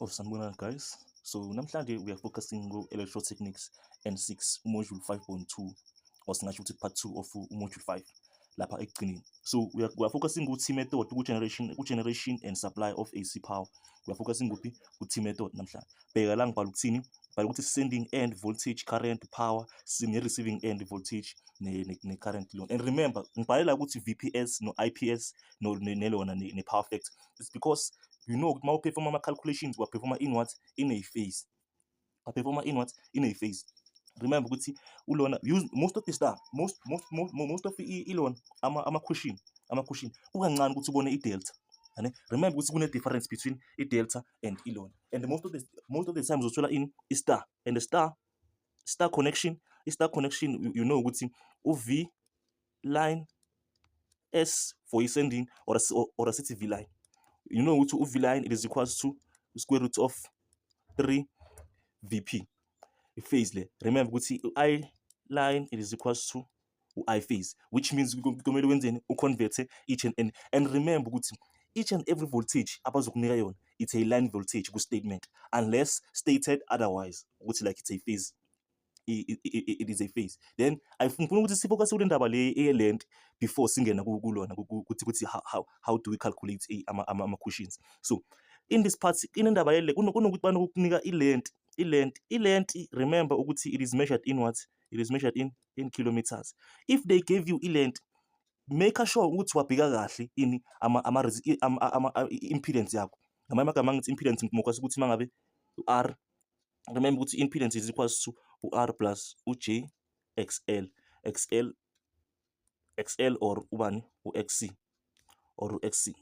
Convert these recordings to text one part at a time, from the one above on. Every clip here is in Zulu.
Oh, sanibonani guys. So namhlanje we are focusing ku-electrotechnics N6 module 5.2 or singasho ukuthi part 2 of module 5 lapha ekugcineni. So we are focusing ku-T method ku-generation and supply of AC power. We are focusing kuphi? Ku-T method namhlanje. Bheka la, ngibhala ukuthini? Bhala ukuthi sending end voltage, current, power, ne-receiving end voltage ne-current loan. And remember, ngibhalela ukuthi VPS no IPS no nelona ne-power factor. It's because you know ukuthi uma uperforma ama-calculations, waperforma in what? In a phase. Waperforma in what? In a phase. Remember ukuthi ulona use most of the stuff, most of ilona ama-question kukancane ukuthi ubone i-delta ane. Remember ukuthi kune-difference between i-delta and ilona, and most of the times uzothola in i-star and the star connection, i-star connection. You know ukuthi u-V line S for i-sending or asithi V line, you know ukuthi u-V line, it is equals to square root of 3 VP, i-phase le. Remember ukuthi u-I line, it is equals to u-I phase, which means kumele wenzeni? Uconverte each and remember ukuthi each and every voltage abazokunika yona, it's a line voltage ku-statement unless stated otherwise ukuthi like it's a phase, it is a phase. Then ngifuna ukuthi sifocus kule ndaba le eye-length before singena kulona ukuthi how do we calculate ama-questions. So in this part, inendaba yele kunokuthi banokukunika i-length, i-length. Remember ukuthi it is measured in what? It is measured in kilometers. If they gave you i-length, make sure ukuthi wabheka kahle ini ama impedance yakho. Ngamanye amagama ngithi impedance, ngimokwazi ukuthi mangabe u-R, remember ukuthi impedance is equals to u-R plus u-J XL, XL, XL or ubani, u-XC or u-XC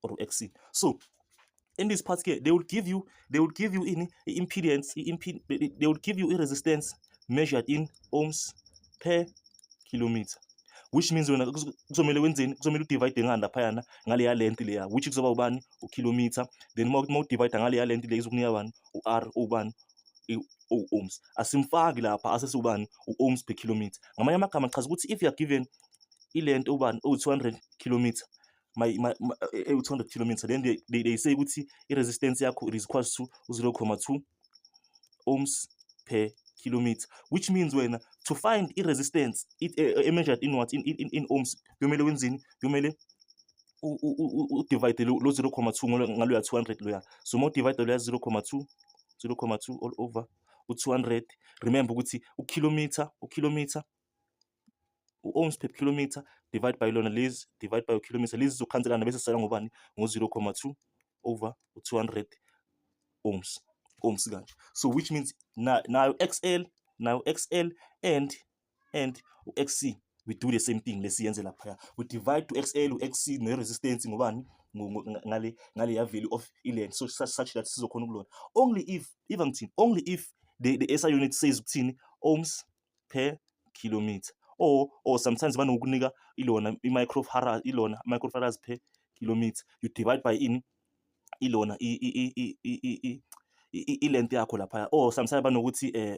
or u-XC. So in this part here, they will give you in impedance, they will give you a resistance measured in ohms per kilometer, which means wena kuzomele wenzeni? Kuzomele udivide ngani laphayana? Ngaleya length leya, which kuzoba ubani? Ukilometer. Then uma udivide ngaleya length leya, izokunika bani? U-R ubani? O-ohms. Asimfaki lapha, asesubani? U-ohms per kilometer. Ngamanye amagama chaza ukuthi if you are given ilength ubani owu-200 kilometer, my ewu-200 kilometer, then they say ukuthi i-resistance yakho, it is equals to 0.2 ohms per kilometer, which means wena to find i-resistance it measured in what? In ohms, kuyomele wenzeni? Kuyomele udivide lo 0.2 ngaloya 200 loya. So uma udivide loya 0.2, 0.2 all over u-200, remember ukuthi ukilometer, u-ohms per kilometer divide by lona lezi, divide by kilometer lezi zizokhanselana, bese sisala ngobani? Ngo-0.2 over u-200 ohms kanje. So which means nayo XL, nayo XL and u-XC, we do the same thing lesiyenze laphaya. We divide to XL, u-XC ne-resistance ngobani? Ngale ya value of i-length, so such that sizokhona ukulona only if even ngithini, only if the SI unit says ukuthini? Ohms per kilometer, or sometimes banokunika ilona i-microfarad, ilona microfarads per kilometer. You divide by ini? Ilona i-length yakho laphaya, or sometimes banokuthi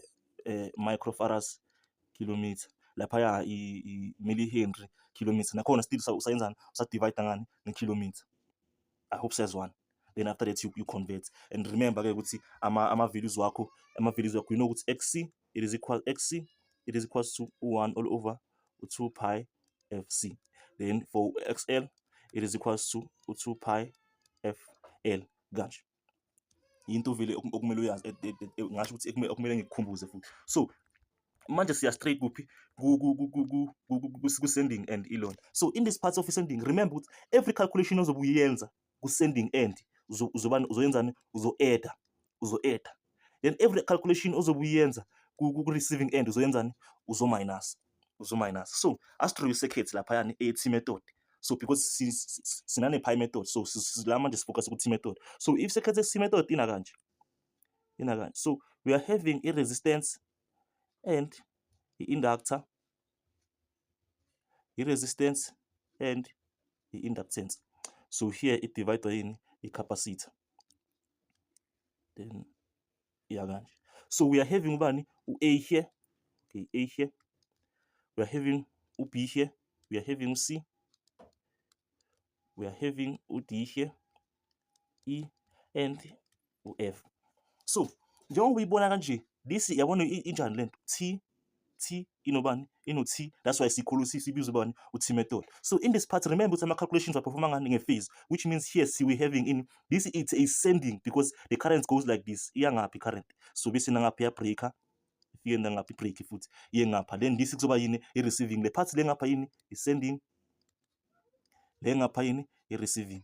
microfarads kilometer laphaya, i-millihenry kilometer nakhona still usayenzani? Usadivide ngani? Nge-kilometer. I hope siyazwana. Then after that you convert and remember ke ukuthi ama values wakho, ama values wakho, you know ukuthi XC, it is equal, XC, it is equals to 1 all over 2 pi FC. Then for XL, it is equals to 2 pi FL kanje. Into vele okumele uyazi, ngasho ukuthi okumele ngikukhumbuze futhi. So manje siya straight kuphi? Ku-sending end ilona. So in this part of sending, remember ukuthi every calculation ozobe uyenza ku-sending end, uzobani? Uzoyenzani? Uzo-adda, uzo-adda. Then every calculation ozobe uyenza ku-receiving end, uzoyenzani? Uzo-minus, uzo-minus. So asidraw i-circuit laphayana e-T method. So because sinane-pi method, so la manje sifocus ku-T method. So if circuit e-T method ina kanje, ina kanje, so we are having i-resistance and i-inductor, i-resistance and i-inductance. So here it divide yini? I-capacitor. Then iya kanje. So we are having ubani? U-A here. Okay, A here. We are having u-B here. We are having u-C. We are having u-D here. E and u-F. So njengoba uyibona kanje, this, yabona, injani lento? T, T inobani? Ino-T. That's why sikhulu sibiza ubani? U-T method. So in this part, remember ukuthi ama-calculations aperforma ngani? Nge-phase, which means here see we having in this, it's a sending because the current goes like this, iya ngaphi current. So bese nangapha iya-breaker, ifike nangapha i-break futhi iye ngapha. Then this kuzoba yini? I-receiving. Le part le ngapha yini? I-sending. Le ngapha yini? I-receiving,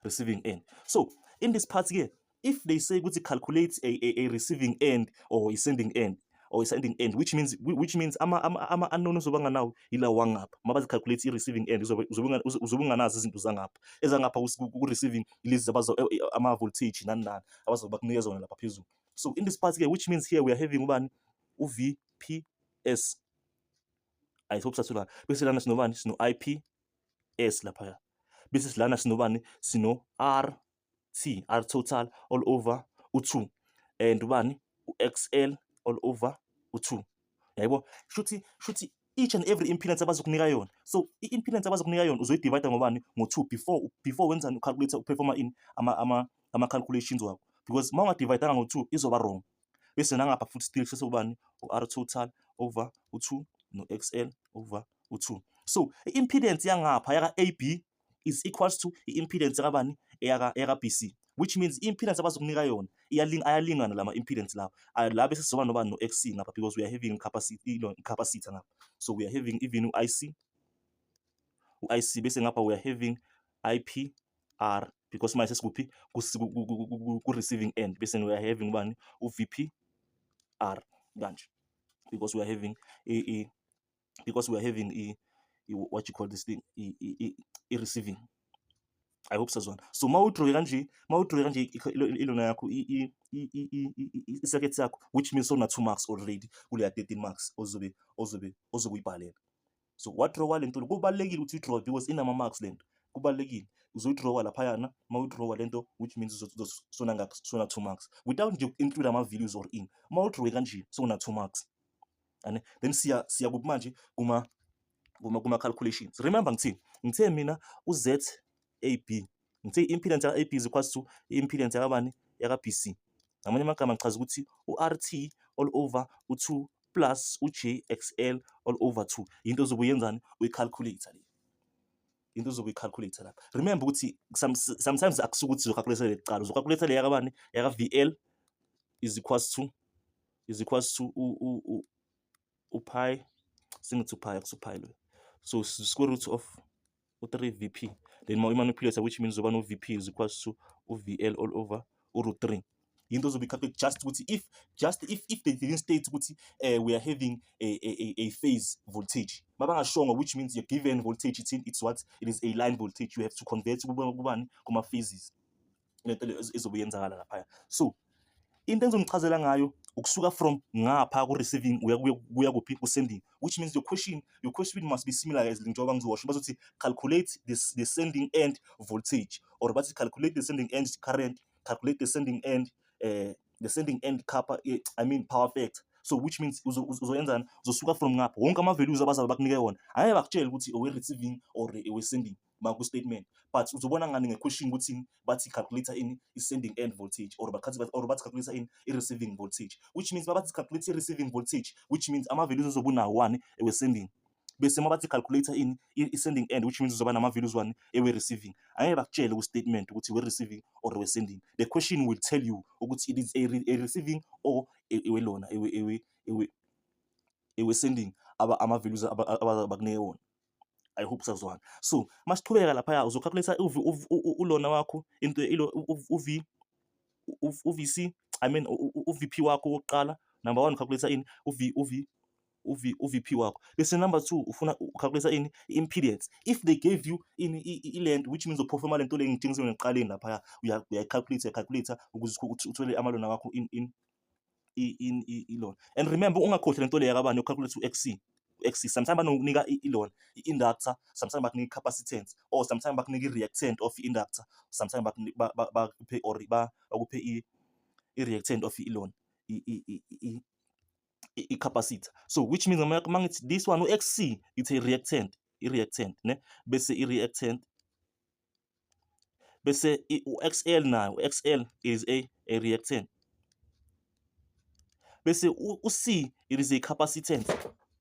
receiving end. So in this part here, if they say ukuthi calculate a receiving end or a sending end or a sending end, which means ama unknown uzoba nganawo ila wangapha. Mabazi calculate i-receiving end, uzobe unganazi izinto zangapha, ezangapha ku-receiving, lezi abazo ama voltage nani nani abazoba bakunikeza wona lapha phezulu. So in this part here, which means here we are having ubani? U-VPS. I hope sathola. Bese lana sinobani? Sino IPS laphaya. Bese silana sinobani? Sino R T, R total all over u2 and ubani? U-XL all over u2, yayibona? Shuthi each and every impedance abazokunika yona, so i-impedance abazokunika yona uzoyi-divide ngobani? Ngo-2, before wenzani? Ucalculate, uperforma in ama calculations wakho, because uma unga-divide-anga ngo-2 izoba wrong. Bese nangapha futhi still sesubani? U-R total over u2 no-XL over u2. So i-impedance yangapha yaka AB is equals to i-impedance yakabani? Eyaka BC, which means i-impedance abazokunika yona ayalingana lama impedance lapha. La bese sizoba nobani? No-XC ngapha, because we are having capacity, capacitor ngapha. So we are having even u-IC, u-IC. Bese ngapha we are having IPR because manje sesikuphi? Ku-receiving end. Bese we are having ubani? U-VPR kanje because we are having a what you call this thing, i receiving. I hope sazwana. So ma udrawe kanje ilona yakho, i-circuit yakho, which means sona 2 marks already kuleya 13 marks ozobe uyibhalela. So wadrawa lento, kubalulekile ukuthi udraw because inama marks lento, kubalulekile. Uzoyidrawa laphayana, ma udrawa lento, which means sona ngakho sona 2 marks without nje include ama values or in. Ma udrawe kanje sona 2 marks and then siya kuphi manje? Kuma calculations. Remember ngithini? Ngithe mina u-Z AB, ngithe i-impedance yaka AB is equals to i-impedance yakabani? Yaka BC. Ngamanye amagama ngichaza ukuthi u-RT all over u2 plus u-JXL all over 2, into ozobe uyenzani? Uyi-calculate le into ozobe uyi-calculate lapha. Remember ukuthi sometimes akusuke ukuthi uzocalculate le kuqala, uzocalculate le yakabani? Yaka VL is equals to u-pi, singithi u-pi, akusu-pi lo. So square root of u-3 VP, then ma uyimanipulate, which means uzoba no-VP is equals to u-VL all over u-root 3. Into ozobe calculate just ukuthi if they didn't state ukuthi we are having a phase voltage, mabangashongo, which means your given voltage, it's what it is, a line voltage. You have to convert kubani? Kuma phases. Lento le ezobe yenzakala laphaya. So into engizonichazela ngayo ukusuka from ngapha ku-receiving kuya kuphi? Ku-sending, which means your question must be similar as njengoba ngizowasho. Bazothi calculate this, the sending end voltage, or bathi calculate the sending end current, calculate the sending end kappa, I mean power factor. So which means uzoyenzani? Uzosuka from ngapha, wonke ama-values abazabe bakunike wona, angeke bakutshele ukuthi owe-receiving or owe-sending maku-statement, but uzobona ngani? Nge-question ukuthi bathi calculate ini? I-sending end voltage, or bathi calculate ini? I-receiving voltage, which means babathi calculate i-receiving voltage, which means ama-values ozobe unawo wani? Ewe-sending. Bese mabathi calculate ini? I-sending end, which means uzoba nama-values wani? Ewe-receiving. Angeke bakutshele ku-statement ukuthi we-receiving or we-sending. The question will tell you ukuthi it is a receiving or ewelona ewe-sending, ama-values abakunike wona. I hope sazwana. So masiqhubeka laphaya, uzocalculate ulona wakho into ilo u-V u-VC, I mean u-VP wakho wokuqala. Number 1, calculate ini? U-V u-V u-V u-VP wakho. Bese number 2, ufuna ucalculate ini? I-impedance. If they gave you ini i-length, which means uperforma lento le ngitshengise ekuqaleni laphaya, uyayicalculate, uyacalculate ukuze uthole amalona wakho in ilona. And remember, ungakhohlwa lento le yakabani? Ucalculate u-XC. U-XC sometimes banokunika ilona i-inductor, sometimes bakunika i-capacitance, or sometimes bakunika i-reactant of i-inductor, sometimes bakuphe or bakuphe i-reactant of ilona i-capacitor. So which means mangithi this one u-XC, it's a reactant, i-reactant ne, bese i-reactant Bese u-XL nayo, u-XL is a reactant. Bese u-C, it is a capacitance.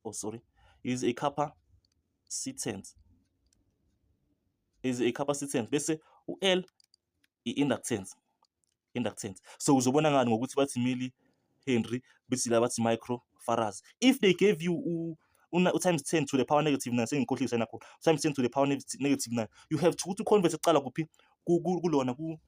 Oh sorry, it is a capacitance. Is a capacitance. Bese u-L i-inductance. Inductance. So uzobona ngani ngokuthi bathi milli henry, bethi la bathi micro farads. If they gave you u times 10 to the power negative 9, sengikhohlisa nakho, times 10 to the power negative 9, you have to convert kuqala kuphi kulona ku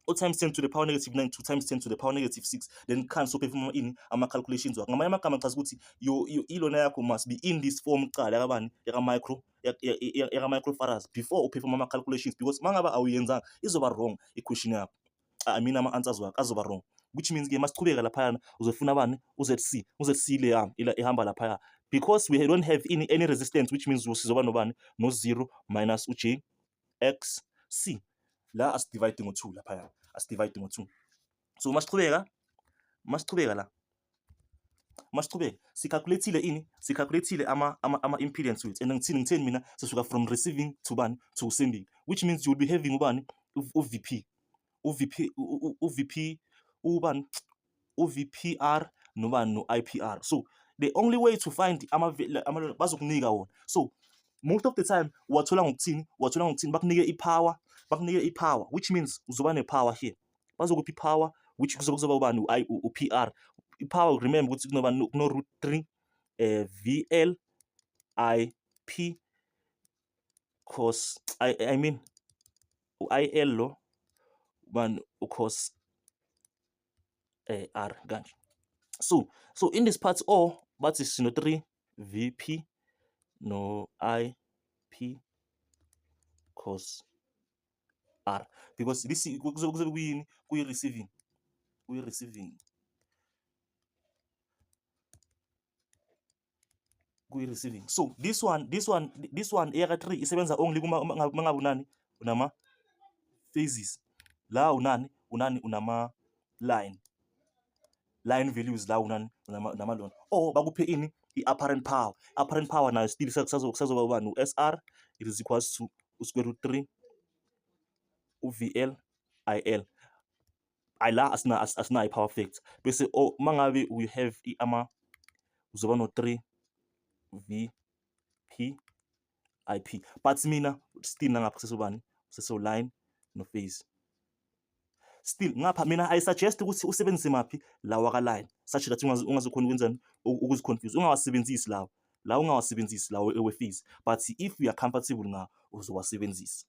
u times 10 to the power negative 9 to times 10 to the power negative 6, then cancel, perform ini ama calculations wakho. Ngamanye amagama chaza ukuthi your ilona yakho must be in this form kuqala yakabani, yaka micro, yaka microfarads before uperform ama calculations, because mangaba awuyenzanga izoba wrong equation yakho. I mean, ama answers wakho azoba wrong, which means ke masichubeka laphayana uzofuna bani? UZC. UZC le yami ila ihamba laphaya, because we don't have any resistance, which means sizoba nobani? No 0 minus uJ X C. La asidivide ngo-2 laphaya, asidivide ngo-2. So masichubeka la, masichubeka sicalculateile ini, sicalculateile ama impedance wethu. And ngithini mina? Sisuka from receiving to bani? To sending, which means you will be having ubani? U-VP, u-VP, u-VP, ubani? U-VPR nobani? No-IPR. So the only way to find ama bazokunika wona. So most of the time uwathola ngokuthini? Uwathola ngokuthini? Bakunike i-power, bakunike i-power, which means uzoba ne-power here. Bazokupha i-power, which kuzoba ubani? U-PR. I-power, remember ukuthi kunoba kuno root 3 VL IP cos, I mean u-IL lo ubani? U-cos R kanje. So in this part o bathi sino 3 VP no IP cos R, because this kuzobe kuyini? Kuyi receiving, kuyi receiving, kuyi receiving. So this one eyaka 3 isebenza only kuma mangabe unani? Unama phases. La unani? Unani? Unama line values. La unani? Unama lona or bakuphe ini? I-apparent power. Apparent power nayo still kusazoba ubani? U-SR, it is equals to square root 3 u-VL IL. Ayila asina i-power factor. Bese mangabe we have ama uzoba no 3 V P IP, but mina still nangapha kusesobani? Kuseso line no phase still ngapha. Mina I suggest ukuthi usebenzise maphi? Lawa ka line, such that ungazokhona ukwenzani? Ukuziconfuse. Ungawasebenzisi lawa la, ungawasebenzisi lawa ewe-phase, but if you are comfortable ngawo uzowasebenzisa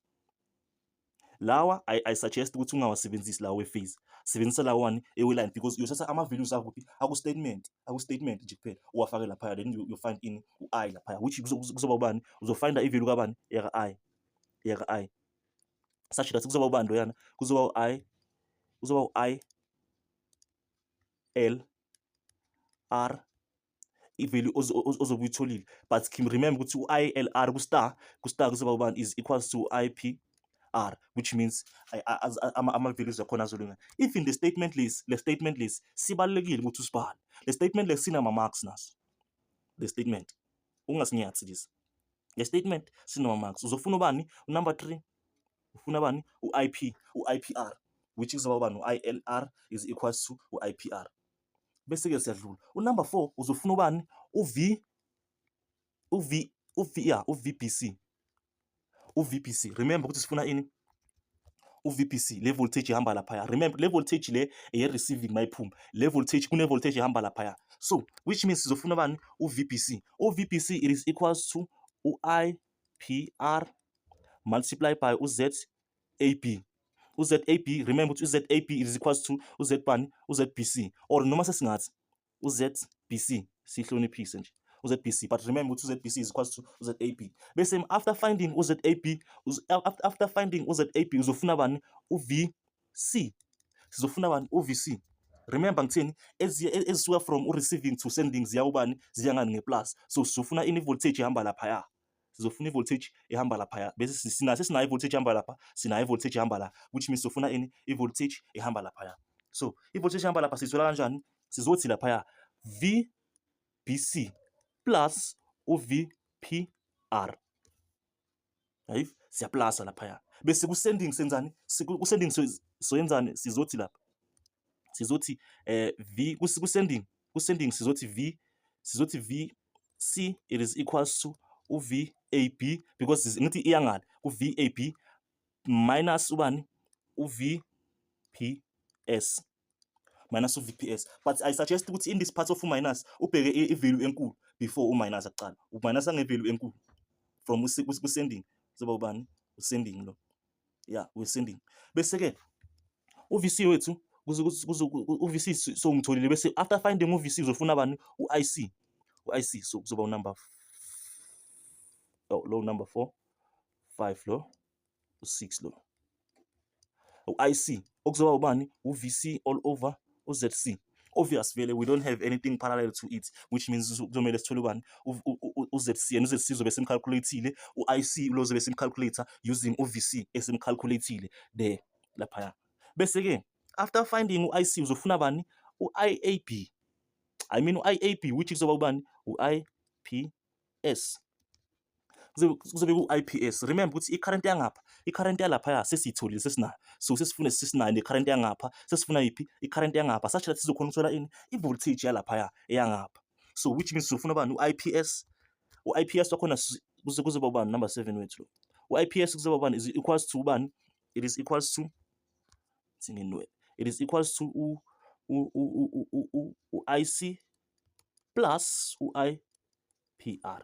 lawa. I suggest ukuthi ungawasebenzisi lawa we-phase, sebenzisa lawa wani? Ewe-line, because uyothatha ama-values akuphi? Aku-statement, aku-statement nje kuphela, uwafake laphaya, then you find in u-I laphaya, which kuzoba ubani? Uzofinda i-value kabani? Yaka-I, yaka-I, such that kuzoba ubani loyana? Kuzoba u-I, kuzoba u-I L R, i-value ozobe uyitholile. But remember ukuthi u-ILR ku-star, ku-star kuzoba ubani? Is equals to IPR, which means ama-values akhona azolingana. Even the statement lesi, le statement lesi sibalulekile ukuthi usibhale. Le statement lesi sinama-marks naso. Le statement ungasinyathi lesi, le statement sinama-marks. Uzofuna ubani? Unumber 3 ufuna bani? U-IP, u-IPR, which kuzoba ubani? U-ILR is equals to u-IPR. Bese-ke siyadlula unumber 4, uzofuna ubani? U-V, u-V, u-V, ya, u-VBC, u-VBC. Remember ukuthi sifuna ini? U-VBC. Le voltage ihamba laphaya. Remember, le voltage le eye-receiving, mayiphuma le voltage, kune voltage ehamba laphaya. So which means sizofuna bani? U-VBC. U-VBC, it is equals to u-IPR multiply by u-ZAB. U-ZAB, remember ukuthi u-ZAB is equals to u-Z bani? U-ZBC, or noma sesingathi u-ZBC, sihloniphise nje u-ZBC, but remember ukuthi u-ZBC is equals to u-ZAB. Bese after finding u-ZAB, after finding u-ZAB, uzofuna bani? U-VC. Sizofuna bani? U-VC. Remember ngithini? Ezisuka from u-receiving to sending ziya ubani? Ziya ngani? Ngeplus. So sizofuna ini? Voltage ihamba laphaya. Sizofuna i-voltage ehamba laphaya. Bese sinayo, sesinayo i-voltage ehamba lapha, sinayo i-voltage ehamba la, which means sofuna ini? I-voltage ehamba laphaya. So i-voltage ehamba lapha siyithola kanjani? Sizothi laphaya VBC plus u-VPR. Hayi, siyaplasa laphaya. Bese ku-sending senzani? Ku-sending soyenzani? Sizothi lapha, sizothi V ku-sending sizothi V, sizothi VC, it is equals to u-VAB, because ngithi iya ngale ku-VAB minus ubani? U-VPS, minus u-VPS. But I suggest ukuthi in this part of u-minus ubheke i-value enkulu before u-minus akuqala, u-minus ange-value enkulu from ku-sending. Kuzoba ubani u-sending lo? Yeah, we-sending. Bese-ke u-VC wethu, u-VC so ngitholile. Bese after finding u-VC uzofuna bani? U-IC, u-IC. So kuzoba u-number, oh, lo number 4, 5 lo, u-6 lo. U-IC okuzoba ubani? U-VC all over u-ZC. Obvious vele, we don't have anything parallel to it, which means kuzomele sithole ubani? U-ZC. And u-ZC uzobe simcalculatile, u-IC lo zobe simcalculator using u-VC esimcalculatile there laphaya. Bese-ke after finding u-IC uzofuna bani? U-IAB, I mean u-IAB, which kuzoba ubani? U-IPS, kuzobe ku-IPS. Remember ukuthi i-current yangapha, i-current yalaphaya sesiyitholile, sesinayo. So sesifuna, sesinayo ne-current yangapha. Sesifuna yiphi? I-current yangapha, such that sizokhona ukuthola ini? I-voltage yalaphaya eyangapha. So which means sizofuna bani? U-IPS. U-IPS wakhona kuzoba ubani? Number 7 wethu lo. U-IPS kuzoba ubani? Is equals to ubani? It is equals to, singenwe, it is equals to u-IC plus u-IPR,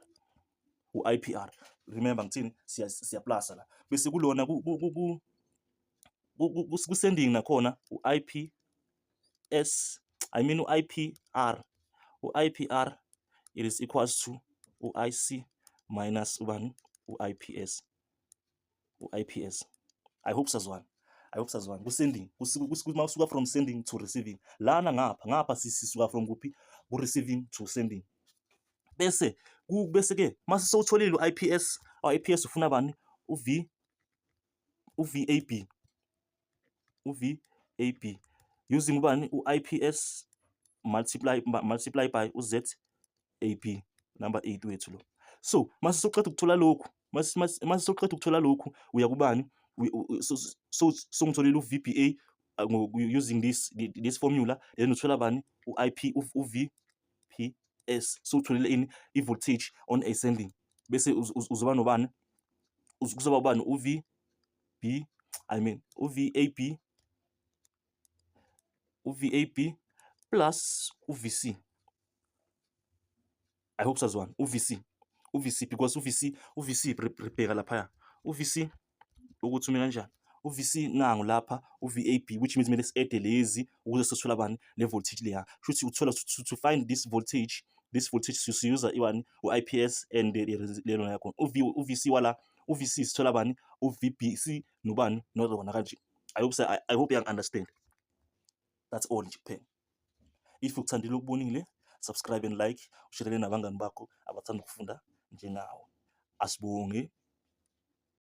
u-IPR. Remember ngithini? Siyaplasa la. Bese kulona ku-sending nakhona u-IPS, I mean u-IPR, u-IPR, it is equals to u-IC minus ubani? U-IPS, u-IPS. I hope sazwana, I hope sazwana. Ku-sending, mawusuka from sending to receiving lana ngapha, ngapha sisuka from kuphi? Ku-receiving to sending. Bese bese-ke mase sewutholile u-IPS, u-IPS ufuna bani? U-V, u-VAB, u-VAB using ubani? U-IPS multiply by u-ZAB, number 8 wethu lo. So mase soqeda ukuthola lokhu, mase soqeda ukuthola lokhu, uya kubani? So ngitholile u-VBA using this formula, then uthola bani? U-IP, u-VPS. So utholile ini? I-voltage on a sending. Bese uzoba nobani? Kuzoba ubani? U-VB, I mean u-VAB, u-VAB plus u-VC. I hope sazwana. U-VC, u-VC, because u-VC, u-VC ribheka laphaya u-VC ukuthi ume kanjani. U-VC nangu lapha u-VAB, which means kumele si-add lezi ukuze sithola bani? Le voltage leya. Shuthi uthola to find this voltage, this voltage siyuza iwani? U-IPS and lelo yakhona u-V, u-VC wala. U-VC sithola bani? U-VBC nobani? Nozona kanje. I hope you understand. That's all nje kuphela. If ukuthandile ukubonile, subscribe and like, usharele nabangani bakho abathanda ukufunda njengawe. Asibonge.